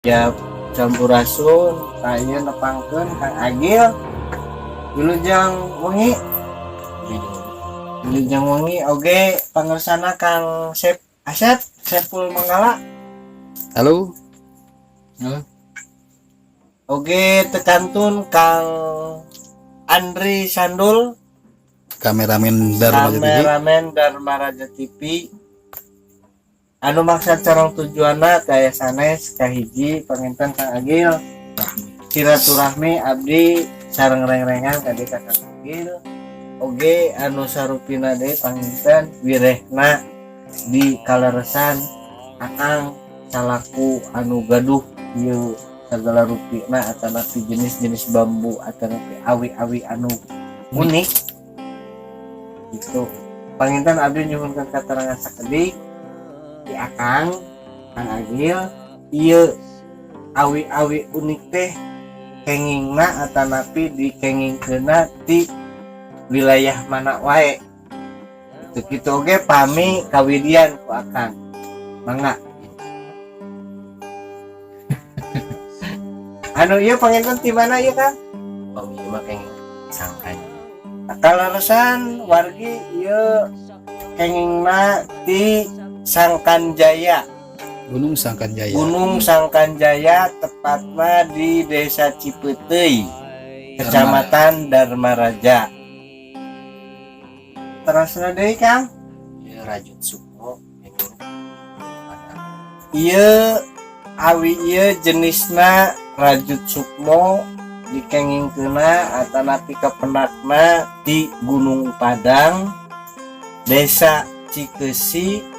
Ya, sampurasun, tanya nepangkeun Kang Agil. Wilujeng wengi. Wilujeng wengi oge pangersana Kang Sep Asep Sepul Manggala. Halo. Halo. Oge tekantun Kang Andri Sandul, kameramen Dharma TV. Kameramen Dharma Raja TV. Anu maksad sareng tujuanna kaya sanes kahiji panginten Kang Agil silaturahmi abdi sareng reng-rengan ka Kang Agil oge anu sarupina deui panginten wirehna di kaleresan akang salaku anu gaduh ieu sagala rupina atanapi jenis-jenis bambu atanapi awi-awi anu unik gitu. Panginten abdi nyuhunkeun katerangan sakedik di akang Kang Agil, ieu awi-awi unik teh kengingna atanapi dikengingkeunna ti wilayah mana wae gitu gitu oge pami kawidian ku akang, mangga. Anu ieu panginten ti mana ieu, Kang? Pami mah kenging Sangkan. Kaleresan wargi, ieu kengingna ti Sangkan Jaya. Gunung Sangkan Jaya. Gunung Sangkan Jaya, tepatnya di Desa Cipeuteuy, Kecamatan Darmaraja. Terasna deui, Kang? Ieu rajut sukmo kenging. Ieu awi ieu jenisna rajut sukmo, dikengingkeunna atanapi kapendakna di Gunung Padang, Desa Cikesi,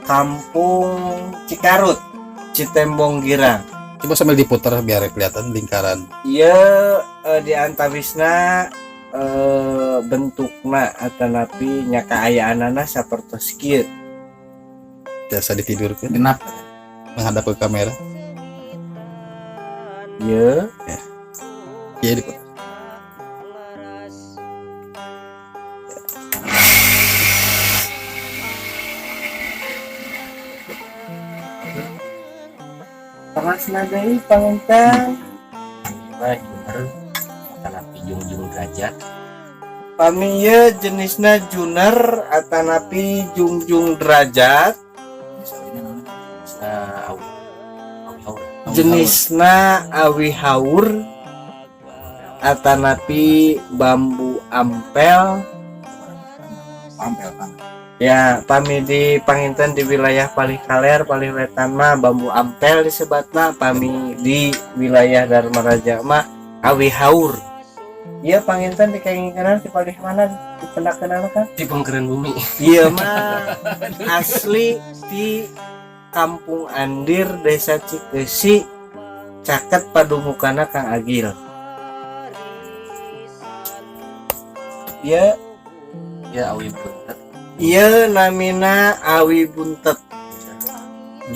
Kampung Cikarut, Citembong Girang. Coba sambil diputar biar kelihatan lingkaran. Ieu di antawisna bentukna atanapi nya kaayaanana sapertos kieu. Biasa ditidurkan Genap. Menghadap ke kamera. Ieu. Iya, diputar. Terasna deui panginten? Mah juner atanapi jungjung derajat. Pami ieu jenisna juner atanapi jungjung derajat. Jenisna awi awi haur. Jenisna awi haur atanapi bambu ampel. Ampel, Kang. Ya, pami di panginten di wilayah palih kaler palih wetan mah bambu ampel disebatna, pami di wilayah Darmaraja mah awi haur. Iya, panginten dikengingkeun di palih mana dipendakeunana, kan? Di pengkeren bumi. Iya mah asli di Kampung Andir, Desa Cikesi, caket padumukana Kang Agil. Iya. Ya, awi buntet. Iya, namina awi buntet.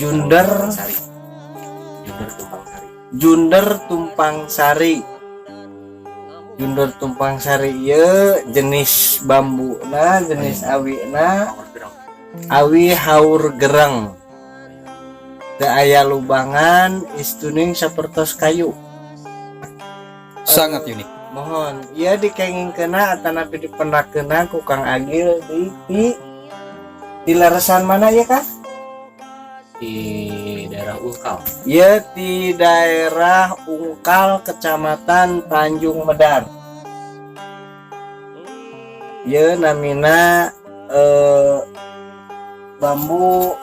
Junder. Sari. Junder tumpang sari. Junder tumpang sari. Junder tumpang sari ieu jenis bambuna, jenis awina Haur gerang. Awi haur gereng. Teu aya lubangan, istuning sapertos kayu. Sangat unik. Mohon, ieu dikengingkeunna atanapi dipendakeunna ku Kang Agil di leresan mana ya, Kang? Di daerah Ungkal. Ieu di daerah Ungkal, Kecamatan Tanjung Medar. Ieu namina bambu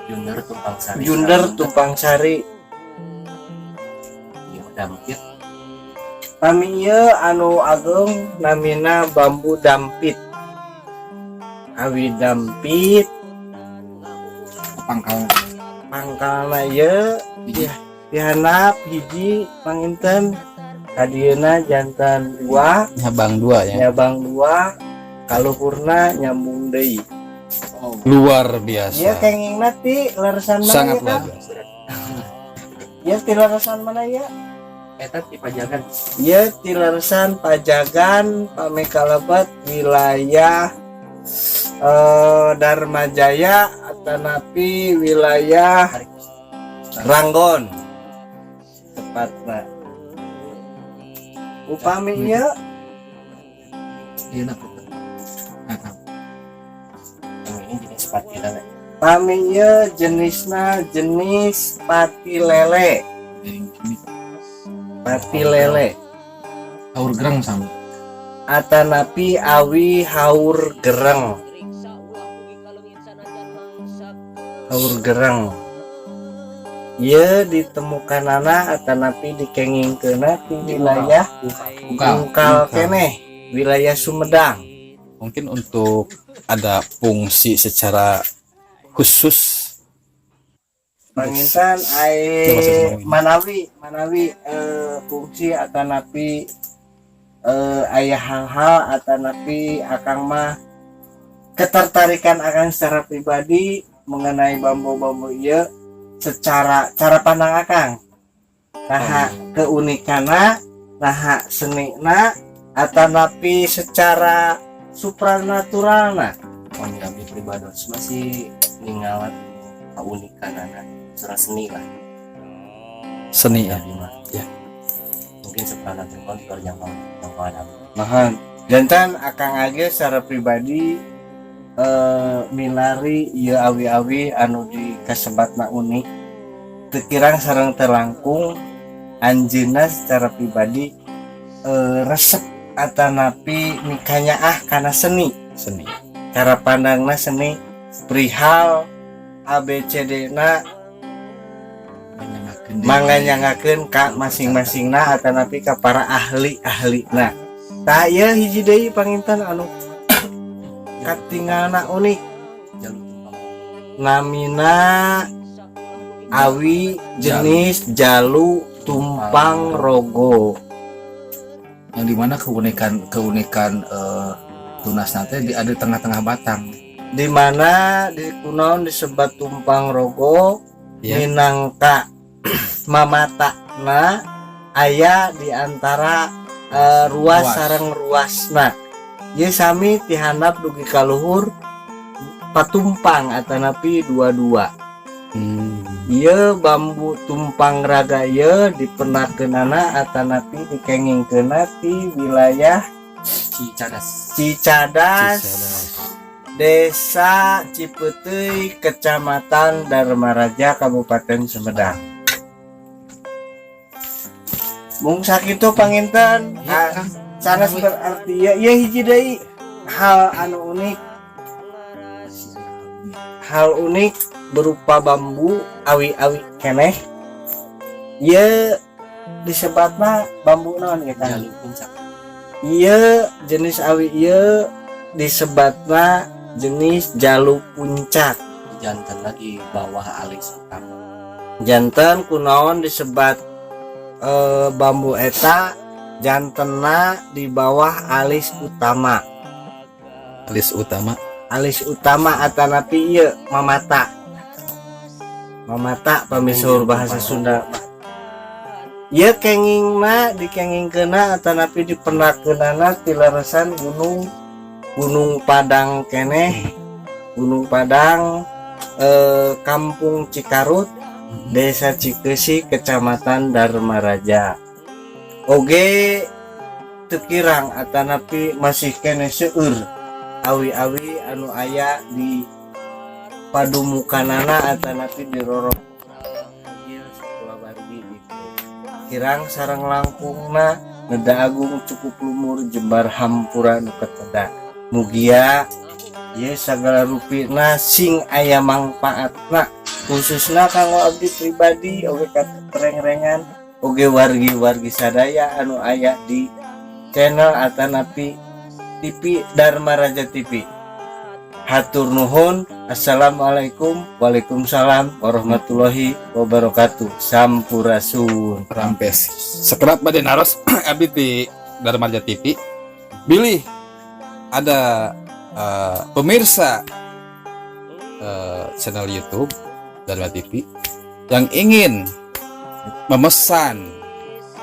Junder tumpang sari. Junder tumpang sari. Ieu dampit. Pami ieu anu ageung namina bambu dampit. Awi dampit. Pangkal. Pangkalna ieu dihandap hiji, panginten kadieuna jantan dua. Nyabang dua ya. Nyabang dua, kaluhurna nyambung deui. Luar biasa. Ieu kengingna ti leresan mana Sangat ieu, luar Kang? Biasa. Ieu ti leresan mana ieu? Eta ti Pajagan. Ieu ti leresan Pajagan, pami kalebet wilayah Dharma Jaya atanapi wilayah Ranggon tepatna. Upami ieu Iya nak. Nah, Yang ini jenis pati lele. Pami ieu jenisna jenis pati lele. Yang ini Pati lele. Haur gereng sama. Atanapi awi haur gereng. Haur gereng. Ieu ditemukanana atanapi dikengingkeunna di wilayah Ungkal. Ungkal keneh, wilayah Sumedang. Mungkin untuk ada fungsi secara khusus. Panginten ai Coba saya ngomongin. Manawi manawi fungsi atanapi aya hal-hal atanapi akang mah ketertarikan akang secara pribadi mengenai bambu-bambu ieu secara cara pandang akang, nah, keunikanna, nah, senina, atanapi secara supranaturalna. Pami abdi pribados masih ningalan keunikan secara seni lah. Seni ya. Abdi mah. Ya. Mungkin supranatural di luar jangkauan abdi. Nahan janten akang aja secara pribadi milari ieu awi-awi anu di kasebatna unik, teu kirang sareng teu langkung anjeunna secara pribadi resep atanapi mikanyaah kana seni. Seni. Cara pandangna seni perihal ABCD na manganyangakeun ka masing-masingna atanapi ka para ahli-ahli. Nah, ieu hiji deui panginten anu katingalna unik. Jalur tumpang. Namina awi jenis jalu tumpang rogo. Yang dimana keunikan keunikan tunas nanti di ada tengah-tengah batang. Di mana di kunaon disebut tumpang rogo? Minangka mamatana aya di antara ruas Ruas. Sareng ruasna. Ye sami tihandap dugi ka luhur patumpang atanapi dua-dua. Ieu bambu tumpang raga ieu dipendakeunana atanapi dikengingkeunna ti wilayah Cicadas. Cicadas, Cicadas. Desa Cipeuteuy, Kecamatan Darmaraja, Kabupaten Sumedang. Mung sakitu panginten. Iya, Ah, Kang. sanes berarti ya ya hiji deui hal anu unik, hal unik berupa bambu awi-awi keneh. Ieu disebatna bambu naon ya, Kang? Jalu puncak. Ieu jenis awi ieu disebatna jenis jalu puncak. Janten lagi bawah alis utama. Janten kunaon disebat bambu eta jantenna di bawah alis utama? Alis utama. Alis utama atanapi ieu mamata, mamata pami saur bahasa Sunda. Ieu kengingna dikengingkeunna atanapi dipendakeunana ti leresan gunung Gunung Padang keneh, Gunung Padang, Kampung Cikarut, Desa Cikeusi, Kecamatan Darmaraja. Oge teu kirang atanapi masih keneh seueur awi-awi anu aya di padumukanana atanapi di rorong sakulawargi gitu. Kirang sareng langkungna neda agung cukup lumur jembar hampura nu keteda. Mugia ye sagala rupina sing aya mangpaatna, khususna kanggo abdi pribadi oge rengrengan oge wargi-wargi sadaya anu aya di channel atanapi TV Dharma Raja TV. Hatur nuhun. Assalamualaikum. Waalaikumsalam warahmatullahi wabarakatuh. Sampurasun. Rampes. Sekedap bade naros abdi di Dharma Raja TV. Bilih ada pemirsa channel YouTube Dharma TV yang ingin memesan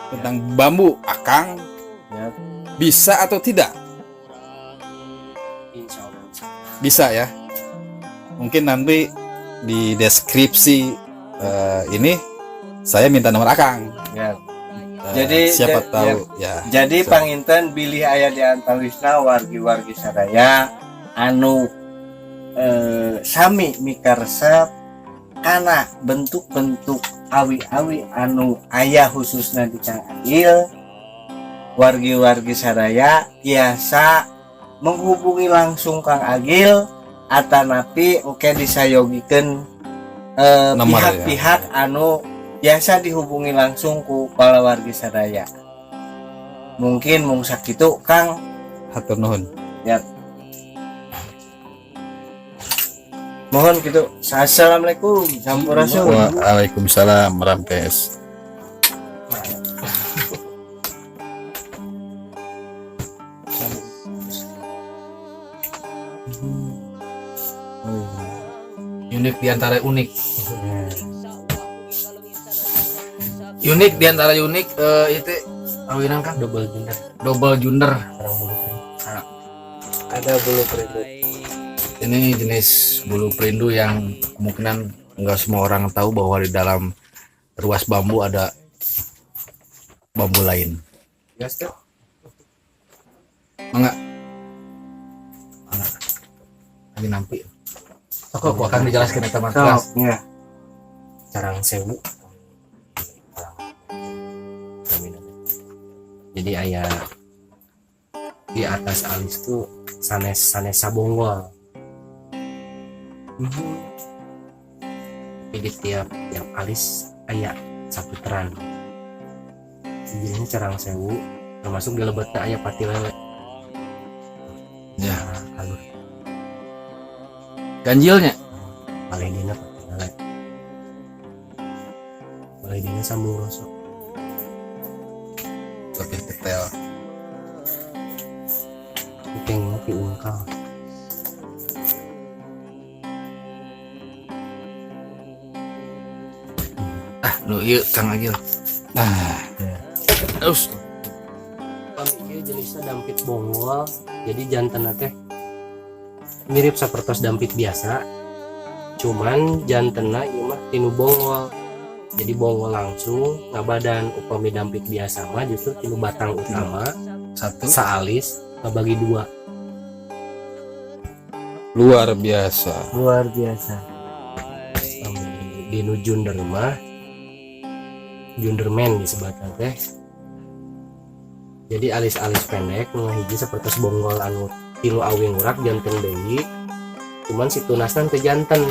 tentang bambu akang bisa atau tidak? Insya Allah bisa. Bisa ya. Mungkin nanti di deskripsi ini Saya minta nomor Akang. Ya. Jadi siapa tahu ya. Jadi panginten bilih aya di antawisna wargi-wargi sadaya anu sami mikaresep kana bentuk-bentuk awi-awi anu aya khususna di Kang Agil, wargi-wargi sadaya biasa menghubungi langsung Kang Agil atanapi oke disayogikeun Nomor, ya. Pihak-pihak anu biasa dihubungi langsung ku wargi sadaya. Mungkin mung sakitu, Kang. Hatur nuhun. Mohon gitu. Assalamualaikum, sampurasun. Waalaikumsalam, rampes. Unik di antara unik. Unik di antara unik, itu awinan kan Double junder. Double junder. Sarang bulu pring. Ada bulu perindu. Ini jenis bulu perindu yang kemungkinan nggak semua orang tahu bahwa di dalam ruas bambu ada bambu lain. Ya, step. Mangga. Mangga. Lagi nampi. Sok aku akan dijelaskan eta mah. Sok, ya. Carang sewu. Jadi aya di atas alis tuh sanes sanes sabonggol. Jadi tiap tiap alis aya saputeran. Jenisnya carang sewu, termasuk di lebetna aya pati lele. Ya. Nah, alur Ganjilnya. Paling dina pati lele, paling dina sambung rosok. Lebih detail. Kuping ngopi ungkal. Ah, nu ieu Kang Agil. Nah, Terus Pami ieu jenisnya dampit bonggol, jadi jantan teh mirip sapertos dampit biasa, cuman jantenna ieu mah tinu bonggol, jadi bonggol langsung ngabadan. Upami dampit biasa mah justru tinu batang utama. Satu. Saalis ngabagi dua. Luar biasa. Luar biasa. Dinu junder mah junderman disebutna teh, jadi alis-alis pendek nu hiji seperti bonggol anu tilu awi ngurak janten deui, cuman si tunasna teu janten.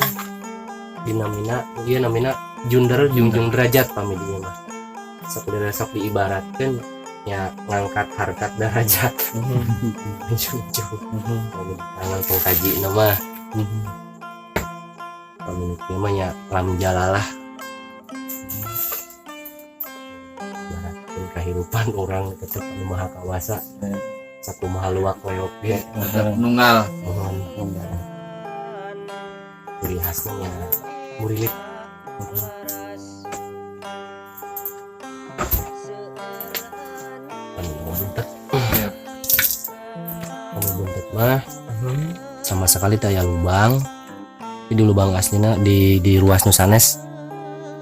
Dinamina dia namina junder jungjung derajat. Pami dieu mah sok sok diibaratkeun nya ngangkat harkat derajat jungjung. Pami tangan pengkaji nama pami nu mah nya lam jalalah, ibaratkeun kehidupan orang tetep anu maha kawasa, sakumaha luak leok ge. Tetap nunggal. Mohon, ciri khasnya ya murilit. Anu buntet. Yap. Anu buntet mah sama sekali teu aya lubang. Tapi di lubang aslinya di ruas nu sanes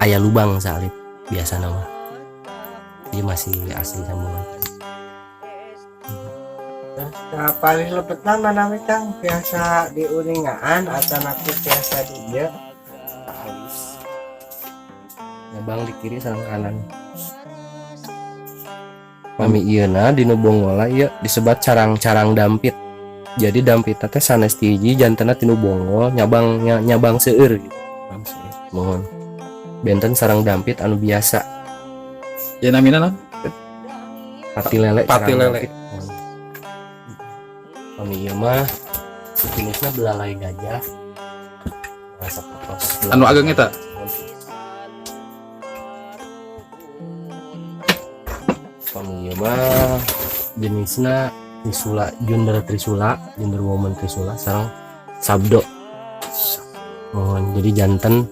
aya lubang saalit biasa nama dia masih asli sambungan. Nah, paling lebetna mana we, Kang? Biasa diuningaan atau nanti biasa di dieu? Alis nyabang di kiri sareng kanan. Pami ieuna dinu bongola ieu disebat carang-carang dampit, jadi dampit teh sanes ti hiji, jantenna tinu bonggol nyabang nyabang seueur gitu. Mohon, benten sareng dampit anu biasa. Ya, namina naon? Pati lele. Pati Carang lele. dampit. Mohon. Pami ieu mah jenisna belalai gajah. Nah, sapertos Anu ageng eta? Pami ieu mah jenisna trisula junder, trisula junder woman, trisula sareng sabdo. Mohon, jadi janten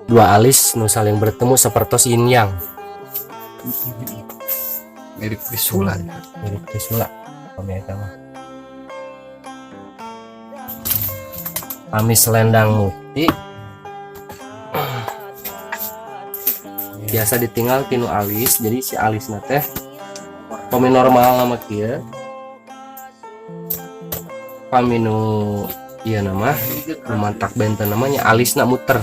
dua alis nu saling bertemu sepertos yin yang. Mirip trisula. Mirip trisula pami eta mah. Pami selendang mukti. Ini Biasa ditinggal tinu alis, jadi si alisna teh pami normal nama kieu. Pami nu ieu nama nu mantak benten namanya alisna muter.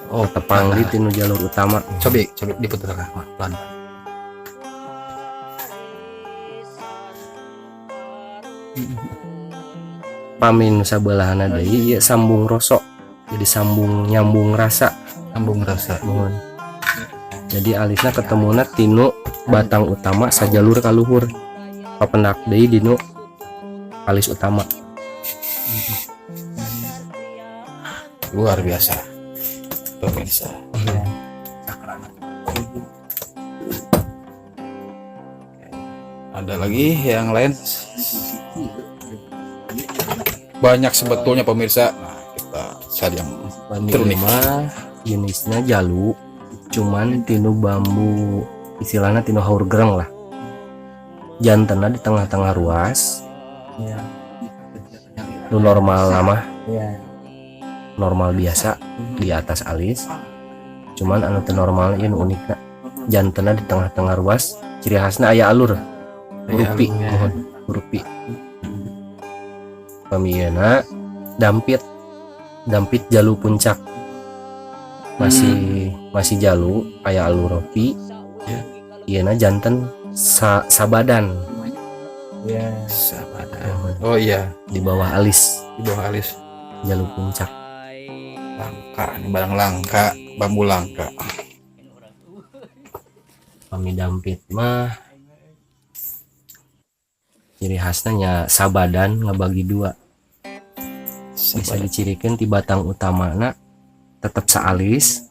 Oh, Tepang di tinu jalur utama. Coba coba diputar, Kang. Pelan. Pami nu sabelahana deui ieu sambung rosok. Jadi sambung nyambung rasa. Sambung rasa. Muhun. Jadi alisna ketemuna tinu batang utama sajalur kaluhur. Papendak deui dinu alis utama. Luar biasa. Pemirsa. Ada lagi yang lain? Banyak sebetulnya, pemirsa. Nah, kita cari yang Pami terunik. mah jenisnya jalu, cuman tinu bambu, istilahnya tinu haur gereng lah. Jantenna di tengah-tengah ruas. Nu normal mah normal biasa di atas alis. Cuman anu teu normal ieu nu unikna. Jantenna di tengah-tengah ruas, ciri khasna aya alur. Hurupi, muhun, hurupi. Pami ieuna dampit, dampit jalu puncak. Masih masih jalu aya alur ropi. Ieuna janten sabadan. Sabadan. Oh iya, Di bawah alis. Di bawah alis. Jalu puncak. Langka, ini barang langka, bambu langka. Pami dampit mah ciri khasnya nya sabadan ngebagi dua. Bisa Sabadan. dicirikan di batang utamana tetap saalis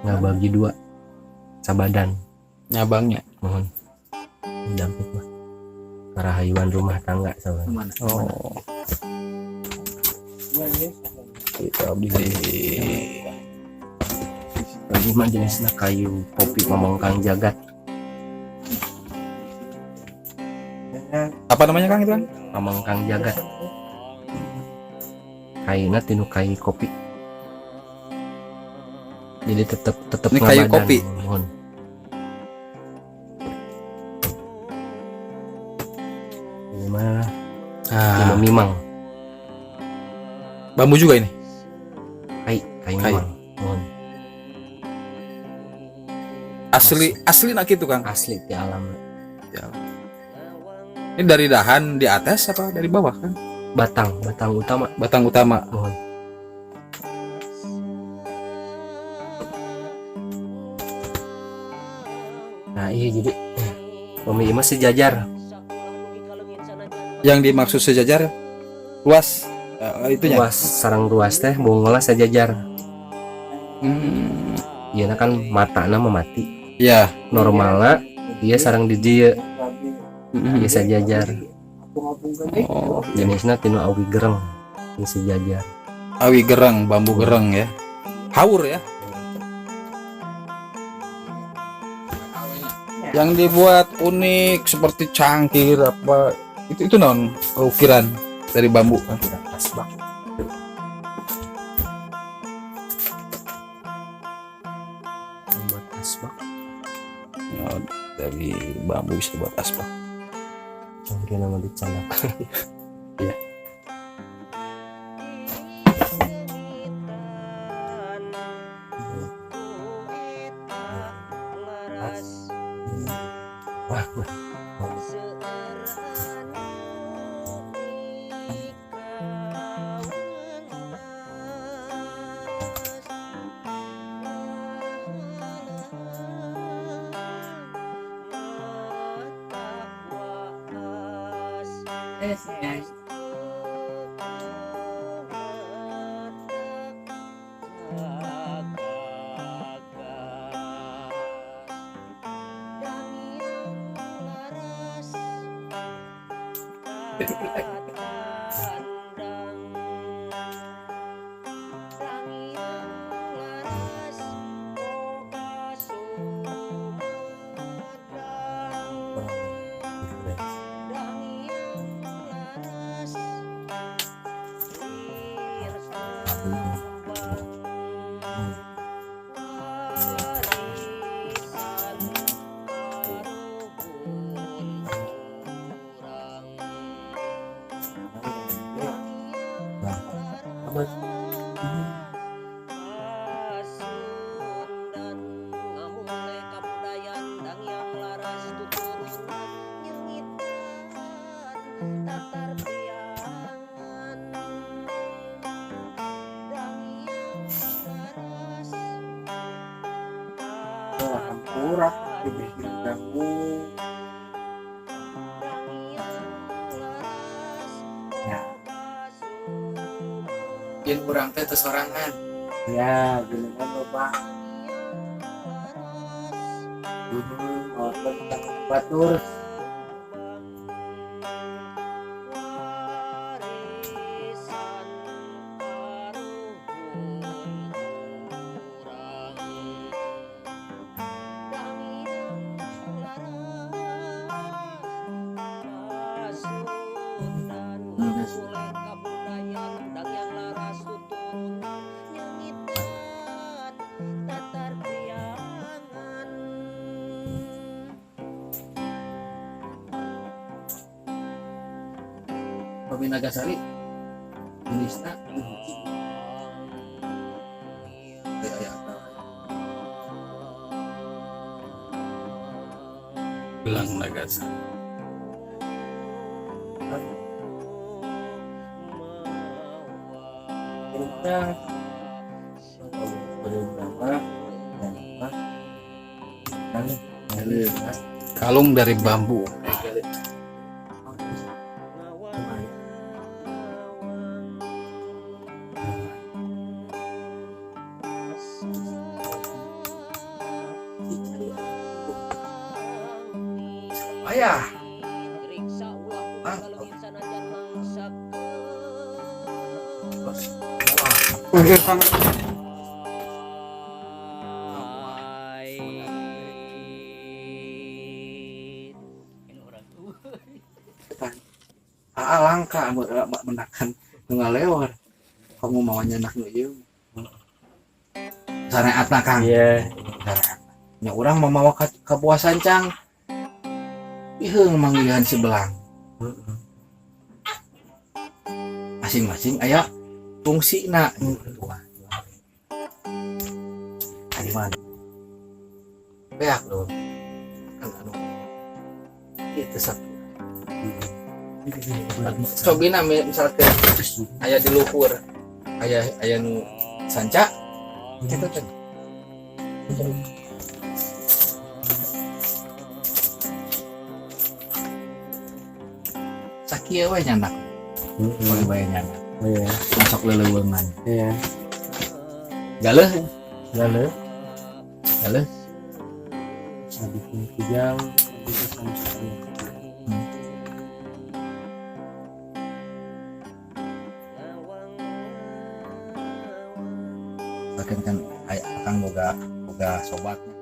ngebagi dua, sabadan. Nyabangnya. Muhun, dampit mah karahayuan rumah tangga soalnya. Oh. Kita beli. Ini mah jenisnya kayu kopi mamongkang jagat. Apa namanya, Kang, itu, Kang? Mamongkang jagat, kayunya tinu kayu kopi, jadi tetap tetap Ini kayu ngabadan. Kopi. Muhun. Ini mah Ah, tinu mimang. Bambu juga ini. Kai kai Kai. mimang. Muhun. Asli asli nak gitu, Kang. Asli di alam. Ini dari dahan di atas apa dari bawah, Kang? Batang batang utama. Batang utama. Muhun. Nah iya, jadi pami mah sejajar. Yang dimaksud sejajar luas itunya. Ruas sareng ruas teh bongolna sejajar. Iya kan matana mah mati. Normalna dia sareng di dieu ieu sejajar. Oh, Jenisnya tinu awi gereng ini sejajar. Awi gereng, bambu gereng ya. Haur ya. Yang dibuat unik seperti cangkir apa itu non ukiran dari bambu. Asbak. Membuat asbak. Oh, dari bambu bisa dibuat asbak. Cangkir nama dicanak. Iya. Wah, wah. ngurak bibir ganggu. Ya. Yang kurang teh teu sorangan. Ya, geningan loba. Batur. Pami Nagasari jenisna aya Gelang Nagasari. Kita berapa dan apa? Kan Kalung dari bambu. Ayah. Ah. Aa langka menakan nu ngalewar. Kamu mau nyenak nu ieu. Sareatna Kang. Iya. Sareatna. Nya urang mah mawa ka buah sancang. Iheung manggihan si belang. Masing-masing aya fungsina. Ari mah beak dong. Kan anu ieu teh sak. Cobina misalkan aya di luhur, aya aya nu sanca kitu teh. Sakieu we nyandak. Boleh bae nyandak. Iya. Masuk leleuweungan. Iya. Galeuh, Lalu galeuh. Sabitnya kijang, bisa sama. Bahkan kan aya akang boga boga sobatnya.